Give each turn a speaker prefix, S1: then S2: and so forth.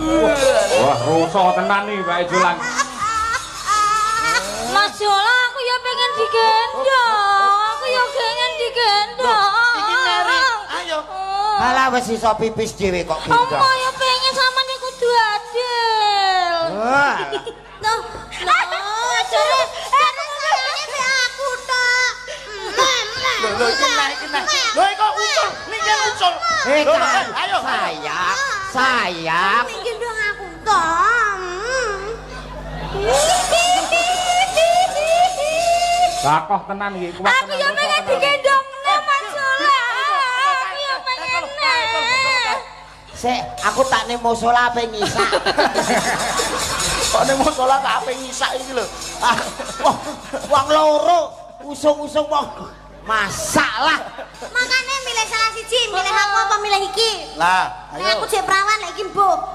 S1: Wah, rusak tenan nih Pak Jolang.
S2: Mas Jolang, aku ya pengen digendong. Aku ya pengen digendong.
S3: Iki neri. Ayo.
S4: Halah, wis iso pipis dhewe kok
S2: Oma
S4: gendong.
S2: ya pengen sama nih, kudu adil.
S4: Wah.
S5: Loh, loh, jare jare sayangnya mbek aku tok.
S3: Lho, lho, iki nah, iki nah. Lho, iki kok ucul, niki ucul.
S4: Eh,
S3: Lho, lho, ayo.
S4: Sayang, sayang.
S5: Gendong aku tok.
S1: Bakoh tenan iki, kuat
S2: Aku ya
S1: tenan,
S2: pengen
S1: rusak tenan.
S2: digendong nih, Mas Jolang. Aku ya pengen nih.
S4: Sik, aku tak ning musola ape ngisak.
S3: Kok ning musola tak ape ngisak iki lho.
S4: Ah, wong wong loro usung-usung wong. Masalah.
S5: Makane milih salah siji, milih aku apa milih iki?
S3: Lah,
S5: Nek
S3: ayo.
S5: aku jek perawan, lek iki mbuh.